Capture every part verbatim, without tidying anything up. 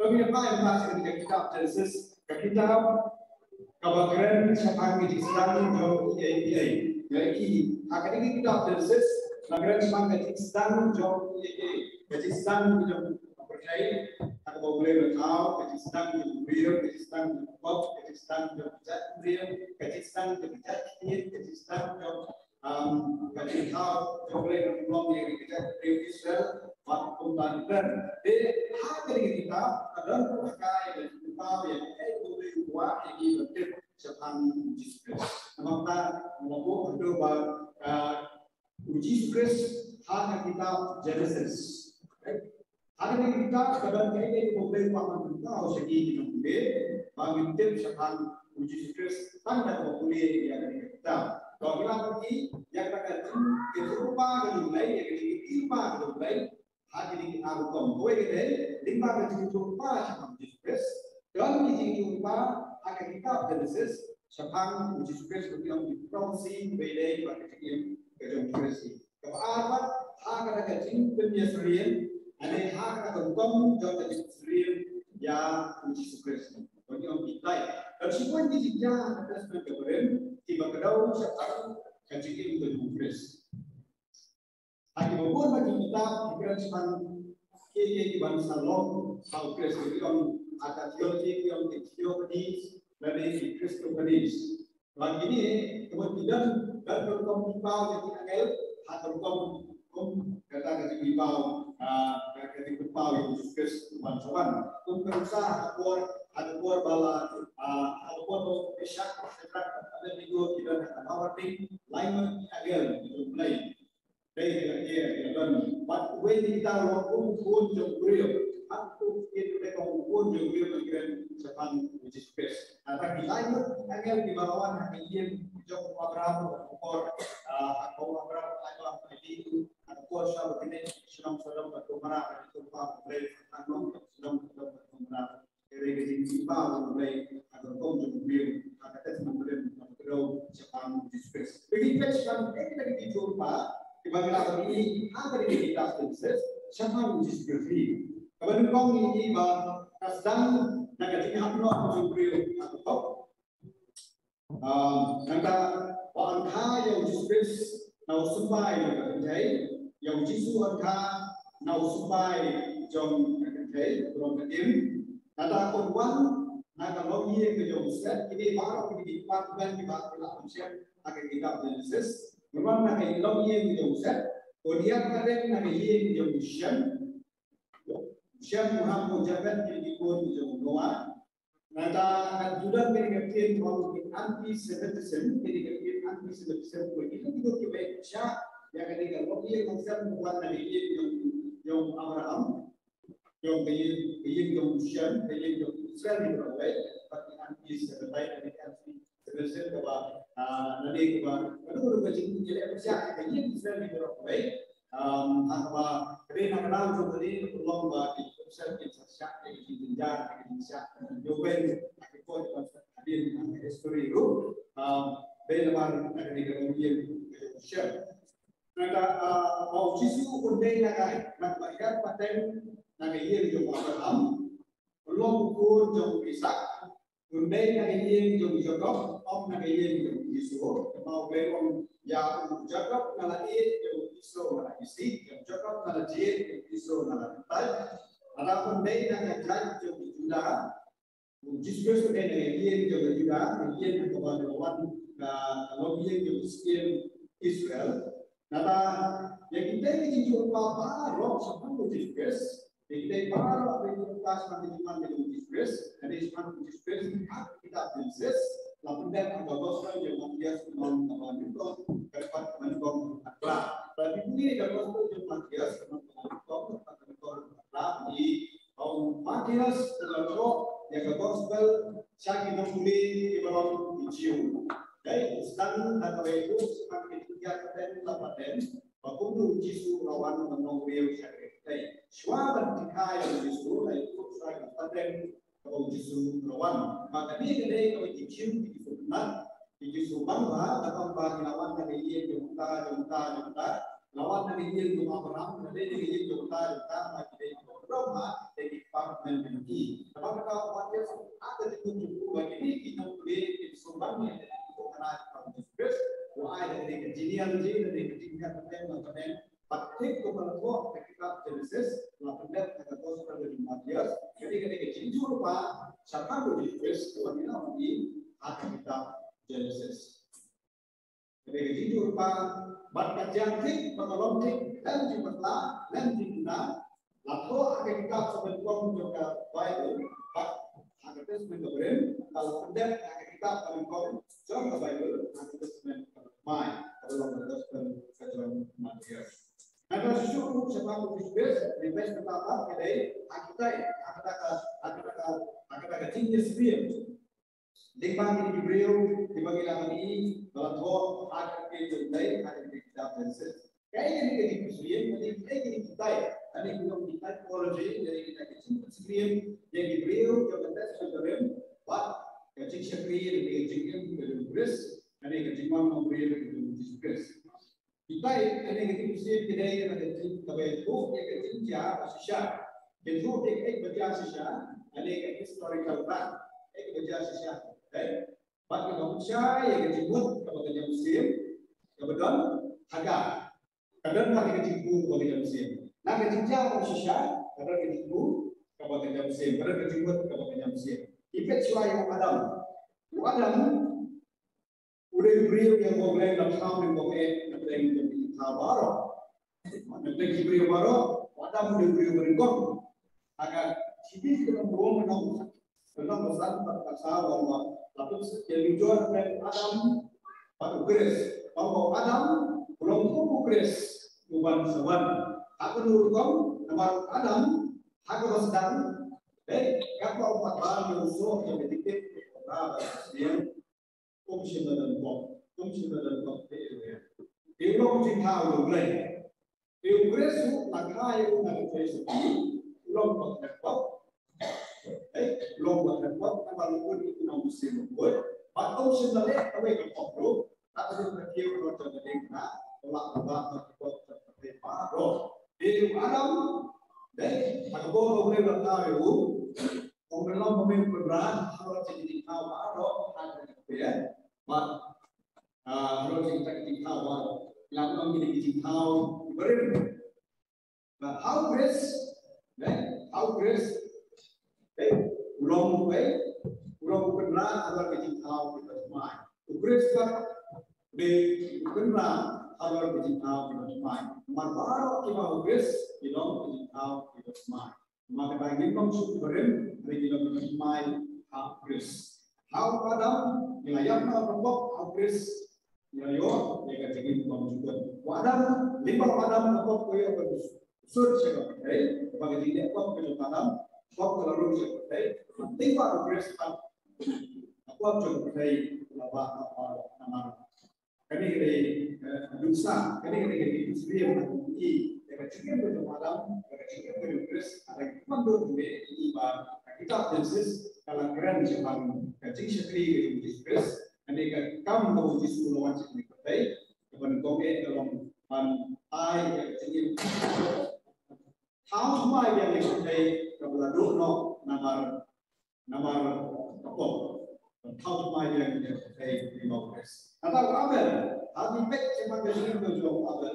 Kami apa yang tak sini ka kitab Genesis, ka kitab kaba kren shaphang ka jingsdang jong i, i, i, i. Lagi ha kane ka kitab Genesis la kren shaphang ka jingsdang jong i, i, i. Ka jingsdang jong u pyrthei, ha kaba U Blei u la thaw, ka jingsdang jong u briew, ka jingsdang jong u pop, ka jingsdang jong u jait briew, ka jingsdang jong u jait, ka jingsdang jong um, ka jingthaw jong U Blei ban pynlong ïa ka jaitbynriew Israel bad kumta ki plan. Te ha kane ka kitab ka don ruh ka jingpynpaw ïa kaei kaba U Blei u kwah ïa ngi ban tip shaphang U Jisu Khrist. Namar kata nga buh haduh ba, uh, U Jisu Khrist ha ka kitab Genesis. Right? Ha kane ka kitab ka don kaei kaei kaba U Blei u kwah ban pynpaw sha ngi ki nongpule ba ngin tip shaphang U Jisu Khrist tang da kaba pule ïa kane ka kitab. To ngi la pule ïa kata ka jing, ka jingïathuhlypa ka jong U Blei, ïa ka jingïathuhlypa ka jong U Blei ha kine ki ar rukom. Kawei ka dei lyngba ka jingïathuhlypa shaphang U Jisu Khrist. Don ki jingïathuhlypa ha ka kitab Genesis shaphang U Jisu Khrist, ba ki ong ki prophecy ba ïadei bad ka jingim ka jong U Khrist. Kaba ar pat ha kata ka jingpynïasyriem, lane ha kata ka rukom jong ka jingïasyriem ïa U Jisu Khrist. Ba ki ong ki type. Don shibun ki jingïa ha ka Testament kaba rim kiba kdew shaphang ka jingim ka jong U Khrist. Ha kiba bun na ki kitab ki kren shaphang kiei kiei kiban sa long ha U Khrist, ki ong ha ka theology ki ong ki theophanies lane ki Christophanies. Bad kine, kaba ki don, don ka rukom pynpaw ïa ki angel, ha ka rukom kum kata ka jingpynpaw, ah, ka, ka jingpynpaw ïa U Jisu Khrist uban sa wan. Kum ka nuksa ha ka por, ha ka por ba la, ah, ha ka por ba u Meshak, Shadrak, Abednego ki don ha ka lawar ding, lai ngut ki angel ki don Blei. Dei ka, dei ka don. Bad uwei na kita u long kum u khun jong u briew. Hato phi tip kum u khun jong u briew ba kren shaphang U Jisu Khrist? Nangta ki lai ngut ki angel kiba la wan ha ka ïing jong u Abraham ha ka por, ah, ha ka por u Abraham, Abraham, ha ka por sha ba kine shnong Sodom bad Gomorrah ba ki tyrwa ba U Blei u tang long shnong Sodom bad Gomorrah. Hynrei ka jingpynpaw jong U Blei ha ka rukom jong u briew, ha ka Testament Kaba Kdew shaphang U Jisu Khrist. Te ngi peit shaphang kita ki jingpynpaw kiba ngi la ïohi ha kane ka kitab Genesis shaphang U Jisu Khrist. Kaba nyngkong ngi ïohi ba ka sdang na ka jinghap noh jong u briew ha ka pop. Um, nangta ba yn kha ïa U Jisu Khrist na u symbai jong ka kynthei, ïa U Jisu yn kha na u symbai jong ka kynthei, jong ka im. Nangta un wan na ka longïing ka jong u Seth, kine baroh kine ki department kiba ki la pynshem ha ka kitab Genesis. Un wan na ka longïing ka jong u Seth, un ïaid pateng na ka ïing ka jong u Shem. U Shem, u Ham, u Japhet, kine ki khun ki jong u Noah. Nangta ngan ju don kane ka ktien ba ong ki anti-Semitism, kane ka ktien anti-Semitism, ba kito kito kiba ïeit pyrshah ïa kane ka longïing ka Shem, ka wan na ka ïing jong, jong Abraham, jong ka ïing, ka ïing jong Shem, ka ïing jong Israel hi baroh kawei, bad ki anti-Semite, kane ka anti-Semitism kaba, ah, lane kaba, kano kano ka jingïaleh pyrshah ïa ka ïing Israel hi baroh kawei. Um, ha kaba ka dei na ka daw jong kane ka pynlong ba ki Khristan kin sa shah ïa ki jingjynjar, ïa ki jingshah, ïa ki jingshah hadien ha ka history ruh. Um, dei namar na kane ka longïing ka jong u Shem. Nangta, uh, ba u Jisu un dei na ka, na kaba ïaid pateng na ka ïing jong u Abraham. U long u khun jong u Isak, un dei na ka ïing jong u Jakob, ym na ka ïing jong u Esau. Namar U Blei u ong ïa u Jakob nga la ïeit, ïa u Esau nga la isih, ïa u Jakob nga la jied, ïa u Esau nga la kyntait. Lada un dei na ka jaid jong u Judah, u Jisu Khrist un dei na ka ïing jong u Judah, ka ïing ha kaba la wan ka, ka longïing jong u syiem Israel. Nangta ïa kita ki jingïathuhlypa baroh shaphang u Jisu Khrist, ïa kita baroh ki jingïathuhlypa shaphang ka jingwan ka jong u Jisu Khrist, ka dei shaphang u Jisu Khrist ha ka kitab Genesis, la pyndep ha ka gospel jong u Mathaios, lynnong kaba nyngkong, ka dkhot kaba nyngkong ha ka phra. Lada phi pule ka gospel jong u Mathaios, lynnong kaba nyngkong, ka dkhot kaba nyngkong ha ka phra, phi ïohi ba u Mathaios u la thoh ïa ka gospel sha ki nongpule kiba long ki Jiw. Dei, u sdang da kawei ruh shaphang ka jingïaid pateng la pateng ba kumno u Jisu u la wan ban long briew sha ka pyrthei. Shuwa ban ïaid ïa u Jisu, la ïathuh shuwa ïa ka pateng kaba u Jisu u la wan. Ba kane ka dei kaba ki Jiw ki sngewtynnat, ki sngewbang ba, la ong ba ki la wan na ka ïing jong uta, jong uta, jong uta. La wan na ka ïing jong u Abraham, na ka dei ka ïing jong uta, jong uta, ba ki dei kiba kordor, ba dei ki Amen. Ki, namar kata u Matius, ha ka jingmut jong u ba kine ki nongpule ki sumar ïa ka jingkyrkhu ha U Jisu Khrist, u ai da kane ka genealogy, da kane ka jingïaid pateng, pateng, bad thik kumba la thoh ha ka kitab Genesis, la pyndep ha ka Gospel jong u Matius, kane, kane ka jingïaid lypa shaphang U Jisu Khrist, u wan ïa ngi ha ka kitab Genesis. Kane ka jingïaid lypa, bad ka jia thik, bad ka long thik, lem jingpyntha, lem jingpyntha, la thoh ha ka kitab sa nyngkong jong ka Baibl, bad ha ka Testament ka Barim, bad la pyndep ha ka kitab sa nyngkong jong ka Baibl, ha ka Testament ka Thymmai, kaba long ka Gospel ka jong u Matius. Nangta shuh shuh ruh shaphang U Jisu Khrist, ngi peit mynta pat ka dei ha kitai, ha kata ka, ha kata ka, ha kata ka jingïasyriem. Lyngba kine ki briew kiba ngi la ïohi ba la thoh ha ka kitab, ha ka kitab Genesis. Kaei kane ka jingïasyriem, kane, kaei kane kitai, kane ki long ki typology, kane kita ki jingïasyriem ïa ki briew jong ka Testament Barim, bad ka jingshakri ïa ka jingim ka jong U Khrist, kane ka jingwan nongbriew ka jong U Jisu Khrist. Kitai, kane ka jingïasyriem ka dei kaba ïathuh ïa ka jingjia ba shisha. Ïathuh ïa kaei ba jia shisha, kane ka historical fact, kaei ba jia shisha. Kaei? Bad kaba pynshai ïa ka jingmut kaba kynja mynsiem kaba don ha ka, ka don ha ka jingkyrkhu kaba kynja mynsiem. Na ka jingjia ba shisha, ka don ka jingkyrkhu kaba kynja mynsiem, ka don ka jingmut kaba kynja mynsiem. Peit shuwa ïa u Adam. U Adam u dei u briew ïa uba U Blei u la thaw, u dei uba U Blei u la thaw baroh. Namar ki briew baroh, u Adam u dei u briew ba nyngkong. Ha ka Hebru ka lynnong ba, ka lynnong ba san, ka dkhot saw, u ong ba la pynsngew ïa u jor u Adam bad u Khrist. Ba u Adam u long kum u Khrist uban sa wan. Ha kano ka rukom? Namar u Adam ha kaba sdang, eh, katba u pat ban ïa u soh ïa ka jingtip, ba sdang, um shym la don pop, um shym la don pop te u long u jingthaw jong U Blei. Te u Khrist ruh la kha ïa u na ka jingïasyriem, u long ba khlem pop. Eh, u long ba khlem pop, namar u long u nongpynim u Khrist. Bad um shym la leh kawei ka pop ruh, ka dei ka kiew ka jong ka ding na, ka la ka ba ka pop ka dei ba ruh. Te u Adam, dei, ha ka por ba U Blei u la thaw ïa u, ym long ba me u kynrad halor jong ka jingthaw baroh, ha ka jingthaw baroh. Bad, ah, halor jong ka jingthaw baroh. Ngi la ong kine ki jingthaw barim. Bad ha u Khrist, dei, ha u Khrist, dei, u long u, dei, u long u kynrad halor ka jingthaw kaba thymmai. U Khrist pat u dei u kynrad halor ka jingthaw kaba thymmai. Namar baroh kiba ha u Khrist ki long ka jingthaw kaba thymmai. Namar kata ngim long shuh ki barim, hynrei ngi long ki thymmai ha u Khrist. Ha u Adam ngi la ïap na ka pop, ha u Khrist ngi la ïoh ïa ka jingim kaba bymjukut. U Adam, lyngba u Adam ka pop ka ïoh ban sut sha ka pyrthei, ba ka jingleh pop ka jong u Adam, pop ka la rung sha ka pyrthei. Lyngba u Khrist pat ka pop jong ka pyrthei ka la bah, ka la bah namar Kane ka dei, eh, nuksa, kane ka dei ka dei nuksa ïa ka jingim ka jong u Adam, ka jingim ka jong u Khrist, ka dei ka pynduh jong u Blei, ba ka kitab Genesis ka la kren shaphang ka jingshakri ka jong u Jisu Khrist, kane ka kam kaba u Jisu u la wan sha kane ka pyrthei, kaba nyngkong eh ka long ban ai ïa ka jingim. Thaw thymmai biang ïa ka pyrthei kaba la duh noh namar namar ka pop. Thaw thymmai biang ïa ka pyrthei lyngba u Khrist. Nangta u Abel, ha ngi peit shaphang ka jingim ka jong u Abel,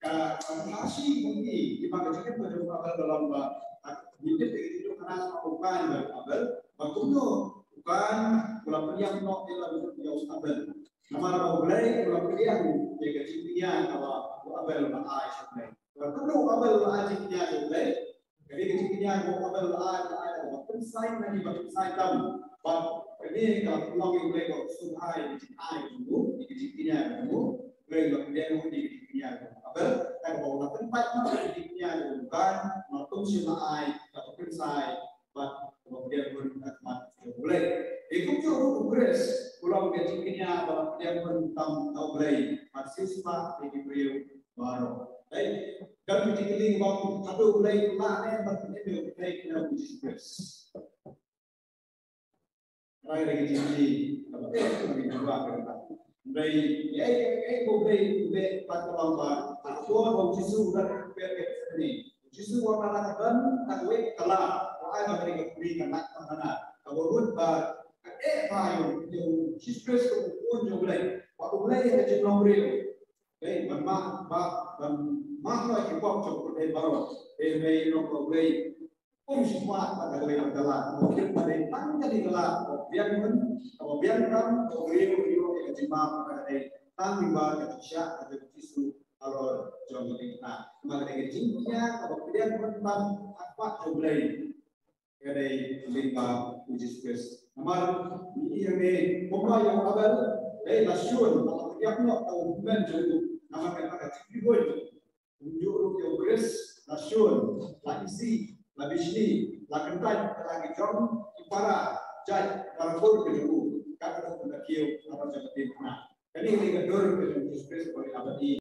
ka, ka phah shi ngi, shaphang ka jingim ka jong u Abel ka long ba, ha ngi peit ka jingim ka jong u Kain bad u Abel, ba kumno u Kain u la pynïap noh ïa la u, ïa u Abel. Namar ba U Blei u la pdiang ïa ka jingkñia kaba u Abel u la ai sha U Blei. Ba kumno u Abel u la ai jingkñia sha U Blei? Kane ka jingkñia kaba u Abel u la ai, u la ai kaba kynsai, kane ba kynsai tam. Bad kane ka la pynlong ïa U Blei ba u sngewbha ïa ka jingai jong u, ïa ka jingkñia jong u. U Blei u la pdiang ïa ka jingkñia jong u Abel. Kane ba u la pynpait ïa ka jingkñia jong u Kain, namar um shym la ai kaba kynsai bad kaba pdiang bun ha khmat jong U Blei. Te kumjuh ruh u Khrist u long ka jingkñia ba la pdiang bun tam na U Blei ban siewspah ïa ki briew baroh. Dei, don ka jingkylli ba hato U Blei u lah ne ban pynim ïa u Blei, ïa u Jisu Khrist. Hynrei ka jingkylli kaba eh ka jingkylli ba ka. Hynrei ïa, ïa, ïa, U Blei u leh pat ka long ba ha ka por ba u Jisu u don ha ka kper Gethsemane. U Jisu u wan na ka don ha kawei ka la Ai ba ka dei ka puri ka nat ka mana. Ka ba rut ba ka eh ba ïa u Jisu Khrist ka u Khun jong U Blei. Ba U Blei ka jinglong briew. Dei ban mah ba ban mah ba ki pop jong u dei baroh. Dei mei long ka U Blei. Kum shi kwah ba ka dei ka la. Mungkin ba dei tang ka dei ka la. Ba biang men, ba biang ram, ba briew briew ka jingmah ba ka dei tang ba ka jingshah ka jong Jisu. Halor jong ka dei ka. Ma ka dei ka jingkñia ka ba biang men tang ha khmat jong U Blei. Ka dei lyngba u Jisu Khrist. Namar ngi ïohi kumba ïa u Abel dei la shun ba ka ïap noh ka u hynmen jong u. Namar kata ka jingkyrkhu. Kumjuh ruh ïa u Khrist la shun, la isih, la bishni, la kyntait, la ki jong ki para jait, para kur ka jong u. Kata ka kyntait kiew, kata ka jingkyrkhu. Kane ka dei ka dur ka jong u Jisu Khrist ba ngi la bati.